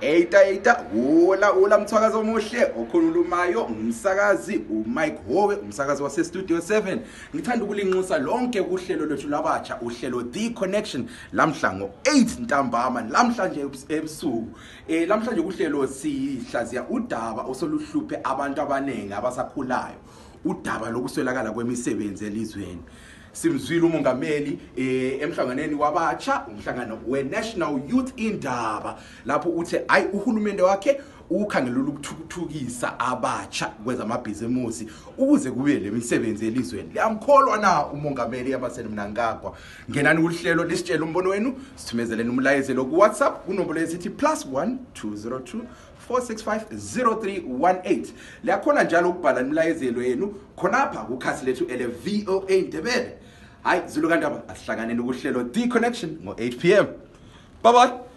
Eita ula mthwakazi omuhle okhulumayo umsakazi uMike Howe umsakazi wase Studio 7. Ngithanda ukulinxusa lonke kuhlelo lethu labatsha uhlelo The Connection lamhla ngo8 ntambama lamhlanje ebusuku. Lamhlanje kuhlelo sihlaziya udaba osoluhluphe abantu abanengi abasakhulayo. Udaba lokuswelakala kwemisebenzi elizweni. Simzwile umongameli emhlanganweni wabatsha umhlangano weNational Youth Indaba lapho uthe uhulumende wakhe ukhangelela ukuthuthukisa abatsha kwezamabhizimusi ukuze kube lemisebenzi elizweni. Liyamkholwa na umongameli yabasele mnangagwa? Ngenani kuhlelo lisitshela umbono wenu, sithumezeleni umlayezelo ku WhatsApp kunombolo esithi +1 202 4650318. Liyakhona njalo ukubhala imlayezelo yenu khonapha kukhasi lethu ele-VOA Ndebele. Hayi Zulu kaNdaba asihlanganeni kuhlelo The Connection ngo8 p.m. Bye bye.